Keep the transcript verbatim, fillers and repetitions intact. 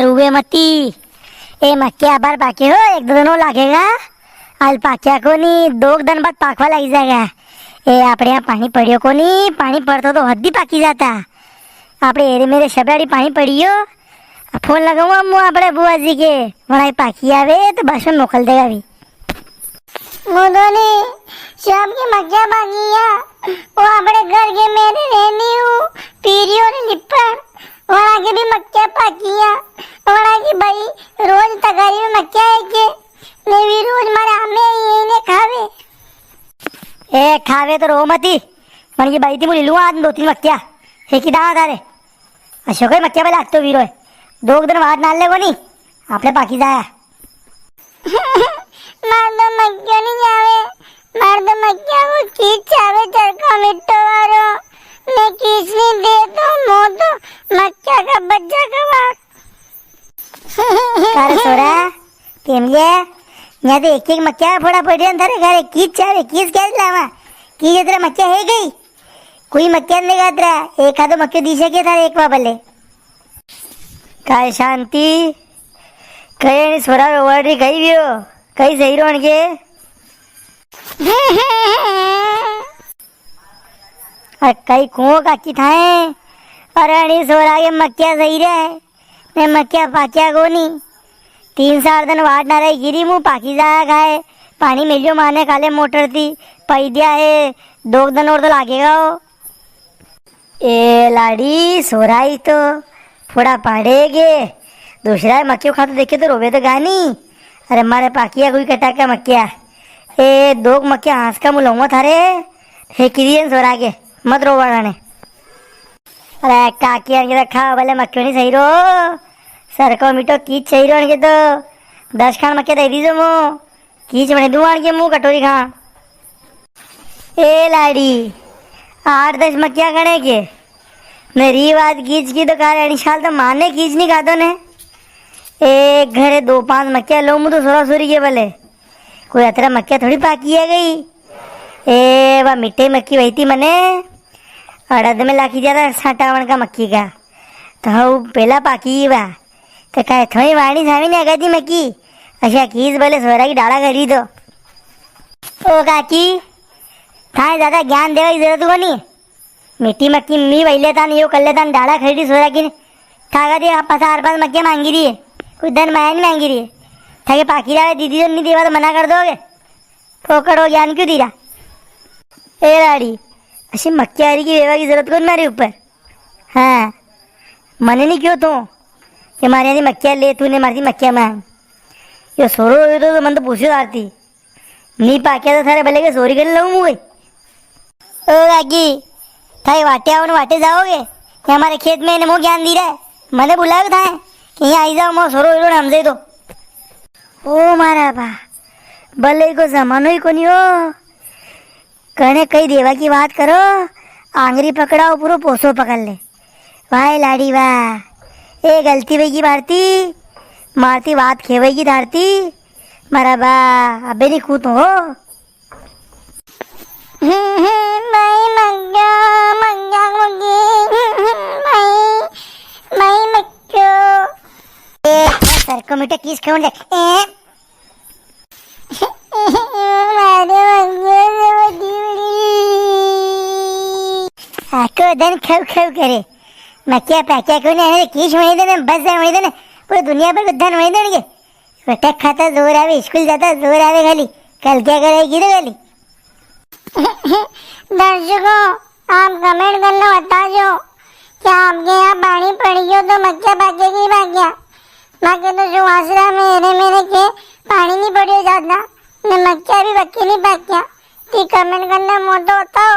रुवे मती। ए मक्या अबार पाके हो, एक दो दन लागेगा। हाल पाक्या कोनी, दो दन बाद पाकवा लागी जाएगा। ए आपणे यां पाणी पड़ियो कोनी, पाणी पड़तो तो हद्दी पाकी जाता। आपणे एरे मेरे शबराड़ी पाणी पड़ियो। फोन लगाऊं मूं आपणे बुआ जी के, वणा पाकी आवे तो बस में मोकल देगा भी। मोदोनी, शाम की मक्या पाकी या, वो आपणे घर के मेरे रहनी हूँ, पीरियो ने लिपण, वणा के भी मक्या पाकी या, वणा की भाई रोज तगारी में मक्या है के, ने भी रोज मारे आमे ही ने खावे। ए, खावे तो रो मती, मन की भाई थी मुली लूँ आज दो तीन मक्या, है कि दावा थारे? अशोक है मक्या पे लागतो वीरो है, दो दिन वाट नाल ले कोनी, आपणे पाकी जाया। मार तो मक्यो नी जावे, मार तो मक्या को कीच चावे चरका मिट्टो वारो। मैं कीच नी दे तो मो तो मक्या का बच्चा का वाक। अरे सोरा, तेमलिया, यां तो एक एक मक्या फोड़ा पड़ रहा थारे घरे, कीच चावे, कीच क्या लावा? कीच इतरा मक्या है गई? कोई मक्या नी गात रहा, एक आधो मक्यो दी सके थारे एक बार भले। काय शांति, कई नी सोरा रोवाड़ी कई वियो, कई सही रोण के। अरे कई कुओ काकी थाए, अरे अणी सोरा के मक्या सही रे, ने मक्या पाक्या कोनी। तीन चार दिन वाट ना रही गिरी मूं पाकी जाया खाए, पाणी मिलियो माने काले मोटर थी, पई दिया है, दो दन और तो लागेगा हो। ए लाड़ी, सोराई तो फोड़ा पाड़े गे। दूसरा मक्यो खातो देखे तो रोवे तो गानी। अरे मारे पाकिया कोई कटा का मक्या। ए, दो मक्या हांस का मुलौंगो थारे। हे किरियन सोरा के, मत रोवाड़ा ने। अरे काकी, अनके तो खाओ भले मक्यो नी सही रो। सरको मीठो कीच सही रो अनके तो। दस खान मक्या दे दीजो मो। कीच बने दुआन के मुंह कटोरी खा। ए लाड़ी, आठ दस मक्या गणे के। मेरी बात कीच की तो कार अणी साल तो माने कीच नी खातो ने। ए घरे दो पांच मक्या लो मु तो सोरा सोरी के भले। कोई अतरा मक्या थोड़ी पाकी है गई। ए वा मीठे मक्की वही थी मने। अड़द में लाखी ज्यादा साटावण का मक्की का। तो हऊ पेला पाकी वा। तो कहे थोड़ी वाणी सामी ने अगादी मक्की। अच्छा कीस बोले सोरा की डाला करी दो। ओ काकी, थाए ज्यादा ज्ञान देवा की जरूरत कोनी। मीठी मक्की मी वही लेता ने, यो कर लेता ने, डाला खरीदी सोरा की ने। थाका दे पचास पाँच मक्की मांगी रही है। कोई धन माया नी मांगी रही है। थाके पाकी रहा है, दीदी तो नी देवा तो मना कर दोगे। फोकट हो ज्ञान क्यों दी रहा? ए लाड़ी, अशी मक्की आरी की वेवा की जरूरत कोनी मारे ऊपर। हाँ, मने नी क्यो तो, ये मारे आरी मक्किया ले, तूने मारी मक्किया मांग। यो सोरो हो तो, तो मन तो पूछो आरती। नी पाक्या तो थारे भले के सोरी कर लूं मुझे। ओ काकी, थाई वाटे आओ ने वाटे जाओगे? ये हमारे खेत में इन्हें मो ज्ञान दी रहा है। मने बुलायो था कि यहाँ आई जाओ, मो सोरो इरोड़ हमसे तो। ओ मारा बा, भले को जमानो ही कोनी हो। कने कई देवा की बात करो, आंगरी पकड़ाओ, पूरो पोसो पकड़ ले। वाह लाड़ी वाह, ए गलती वही की भारती, मारती बात खेवई की धारती, मारा बा, अबे नी कूतो हो। माई मक्यो, मक्या मुगी, माई, माई मक्यो। ए, सरको मीठा किस खाऊं देख। ए, मारे मक्यो से बड़ी बड़ी। आको दन खाऊ खाऊ करे। मक्या पाक्या कोनी, अरे किस वणी देने, बस जाए वणी देने। पूरी दुनिया भर को धन वणी देने के। बेटा खाता जोर आवे, स्कूल जाता जोर आवे खाली। कल क्या करेगी तो खाली? दर्शकों, आप comment करने बता जो कि आपके यहाँ पाणी पड़ी गयो तो मक्या पाक्या की पाक्या। बाकी तो सुवासरा में हेरे मेरे के पाणी नी पड़ियो ज्यादा, ने मक्या भी पक्की नी पाक्या। ती comment करने मोटो बताओ